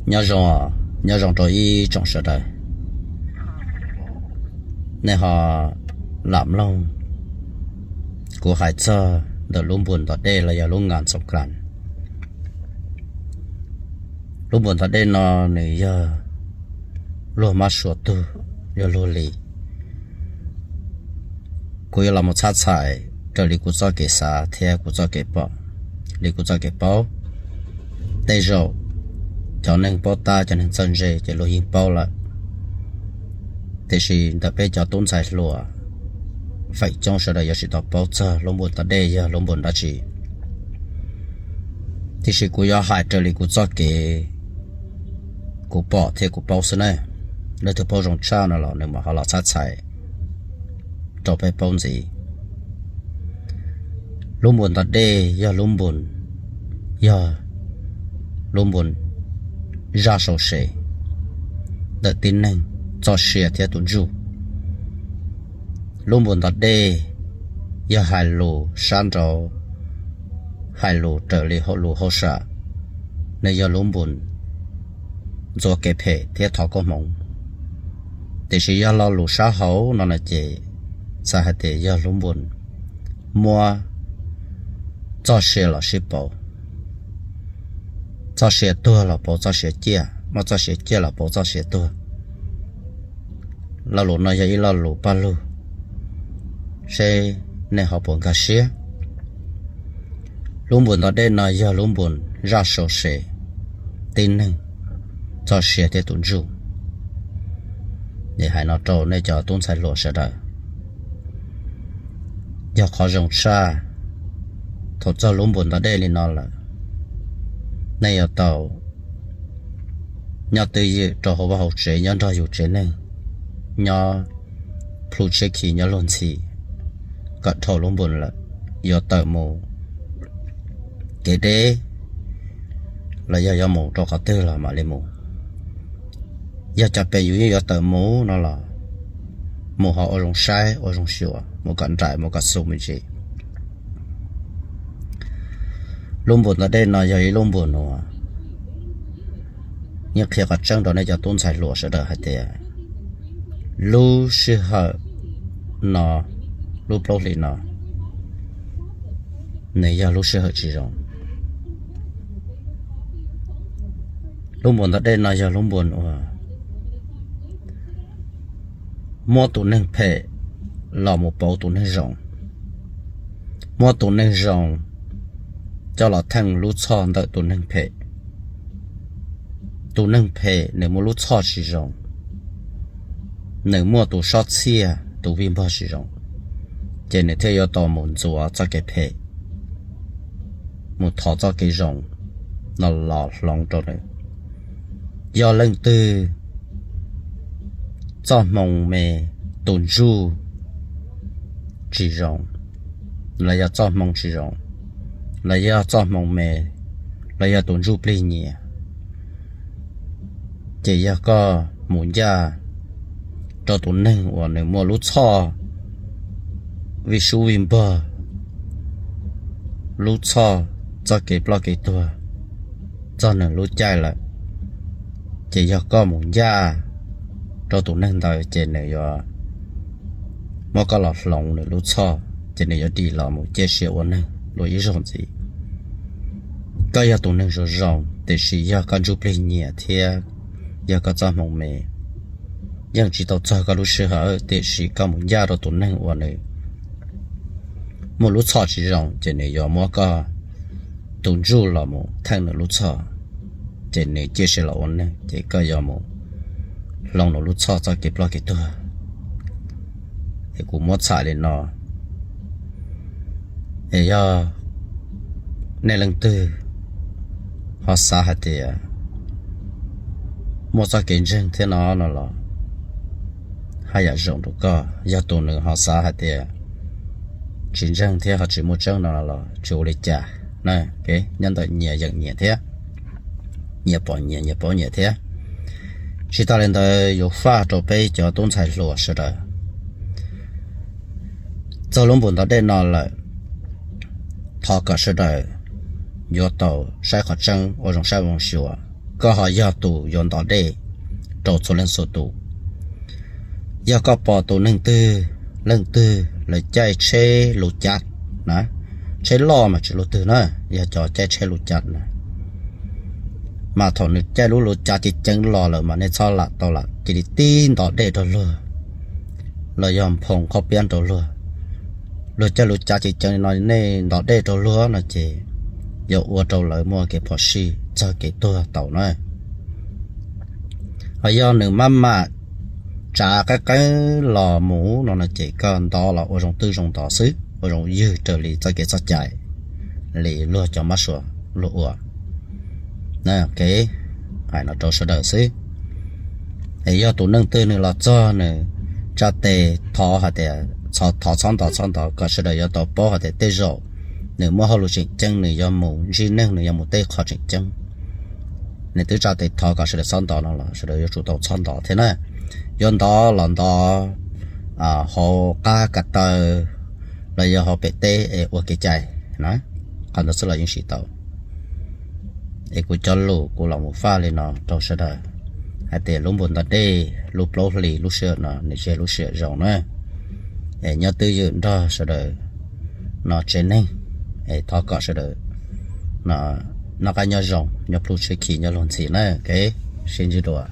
Nyob zoo, nyob zoo rau ib tsoom sawv daws. Nej ho lam mloog kuv hais txog ntawm lub npuas ntog dej los yog lub ngas txoos kas. Lub npuas ntog dej no nws yog luag mab sua tug, yog luag li. Kuv yuav los mus txhab txhais raws li kuv txoj kev xav thiab kuv txoj kev pom, li kuv txoj kev paub. Tej zaum cov neeg paub tab, cov neeg txawj ntse ces luag yeej paub lawm. Tiam sis ntawm peb cov tub ntxhais hluas, feem coob sawv daws yuav tsis tau paub txog lub npuas ntog dej yog lub npuas dab tsi. Tiam sis kuv yuav hais raws li kuv txoj kev, kuv pom thiab kuv paub xwb na. Leej twg paub zoo tshaj no los nws mam ho los txhab txhais rau peb paub ntxiv. Lub npuas ntog dej yog lub npuas, yog lub npuas zaj sau se ntawm tib neeg txoj sia thiab tus ntsuj. Lub npuas ntog dej yog hais lus sab nraud, hais lus raws li hauj lus hauj sam, nws yog lub npuas ntxuav kev phem thiab thov koob hmoov. Tiam sis yog lo lus sab hauv no no ces txhais hais tias yog lub npuas muab txoj sia los sib pauv, txoj sia tuag los pauv txoj sia ciaj, muab txoj sia ciaj los pauv txoj sia tuag. Lo lus no yog ib lo lus paj lug, seb nej ho puas nkag siab. Lub npuas ntog dej no yog lub npuas zaj sau se tib neeg txoj sia thiab tus ntsuj. Es hais no rau nej cov tub ntxhais hluas sawv daws, yog qhov zoo tshaj, thaum txog lub npuas ntog dej li no lawm, nej yuav tau nyob twj ywm rau hauv vaj hauv tsev, nyob nrog yus tsev neeg, nyob plhu tshiab khi nyob luag ntxhi, kom dhau lub npuas lawm yuav tawm mus kev deb los yog yuav mus rau qhov twg los mam li mus. Yog cov pem yus yeej yuav tawm mus no los mus ho ua zoo saib ua zoo xyuas, mus kom nraim mus kom xum me ntsis. Lub npuas ntog dej no yog ib lub npuas uas yeej qhia qhov tseeb rau nej cov tub ntxhais hluas sawv daws hais tias lub sij hawm no, lub plaub hlis no, nws yog lub sij hawm tsis zoo. Lub npuas ntog dej no yog lub npuas uas muab tus neeg phem los mus pauv tus neeg zoo, muab tus neeg zoo coj los theej lub txhoj ntawm tus neeg phem. Tus neeg phem nws muaj lub txhoj tsis zoo, nws muaj tus sob txhiaj tus vij npog tsis zoo, ces nws thiaj yuav tau mus ntxuav txoj kev phem, mus thov txoj kev zoo no los hloov rau nws. Yog leej twg txoj hmoo me, tus ntsuj tsis zoo, los yog txoj hmoo tsis zoo, los yog txoj hmoo me, los yog tus ntsuj plig nyiam, ces yog koj mus ncaj rau tus neeg uas nws muaj lub txhoj vij sub vij npog, lub txhoj txoj kev ploj kev tuag txog nws lub caij lawm, ces yog koj mus ncaj rau tus neeg ntawd ces nws yuav muab koj los hloov nws lub txhoj, ces nws yuav dim los mus ciaj sia ua neeg dua ib zaug ntxiv. Koj yog tus neeg zoo zoo, tiam sis yog koj ntsuj plig nyiam thiab yog koj txoj hmoo me, yeej tsis tau txog koj lub sij hawm, tiam sis koj mus ncaj rau tus neeg uas nws muaj lub txhoj tsis zoo, ces nws yuav muab koj tus ntsuj los mus theej nws lub txhoj, ces nws ciaj sia los ua neeg, ces koj yuav mus hloov nws lub txhoj txoj kev ploj kev tuag. Es kuv muab txhais li no, es yog nej leej twg ho xav hais tias muaj txoj kev ntseeg thiab no no los haj yam zoo rau koj. Yog tus nws ho xav hais tias tsis ntseeg thiab ho tsis muaj tseeb no los tsis ua li cas na. Nyob ntawm nyias yeem nyias thiab, nyias pom nyias, nyias paub nyias thiab. Tsis tas li ntawd yuav faj rau peb cov tub ntxhais hluas sawv daws, txog lub npuas ntog dej no lawm, thov kom sawv daws yuav tau saib qhov tseeb, ua zoo saib ua zoo xyuas. koj ho yog tus yuav ntov dej rau txhua leej txhua tus. Yog koj pom tus neeg twg, leej twg lawv caij tsheb lus cav na, tsheb loj mas tsis luag twg na, yog cov caij tsheb lus cav na, mas thaum nws caij lub lus cav ceev ceev los lawm mas nej txhob lam tau lam cia li tib ntov dej rau luag, los yog nphoo qhob piab rau luag. Luag caij lus cav ceev ceev li no nej ntov dej rau luag no ces yuav ua rau lawv muaj kev phom sij txog kev tuag tau na. Ho yog nws maj mam tsav qeeb qeeb los mus no no ces koj ntov los ua zoo twb zoo ntov xwb, ua zoo ywg raws li txoj kev txoj cai li luag cov mab sua luag ua. Hais no rau sawv daws xwb. Es yog tus neeg twg nws los txog nws tsa tes thov hais tias, thov txhob ntov txhob ntov, kom sawv daws yuav tau paub hais tias tej zaum nws muaj hauj lwm tseem ceeb, nws yuav mus ntsib neeg, nws yuav mus tej qho tseem ceeb, nws twb tsa tes thov kom sawv daws txhob ntov no los sawv daws yuav tsum tau txhob ntov thiab na. Yuav ntov los ntov hauv qab ka taw los yog hauv pem teb es ua kev cai na, qhov ntawd xwb los yeej siv tau. Es kuv cov lus kuv los mus faj li no rau sawv daws hais tias lub npus ntov dej lub plaub hlis lub sij hawm no nws tsis yog lub sij hawm zoo na. Es nyob twj ywm nrog sawv daws no tsev neeg, es thov kom sawv daws noj qab nyob zoo, nyob pluj tshiab khi nyob luag ntxhi na. Sib ntsib dua.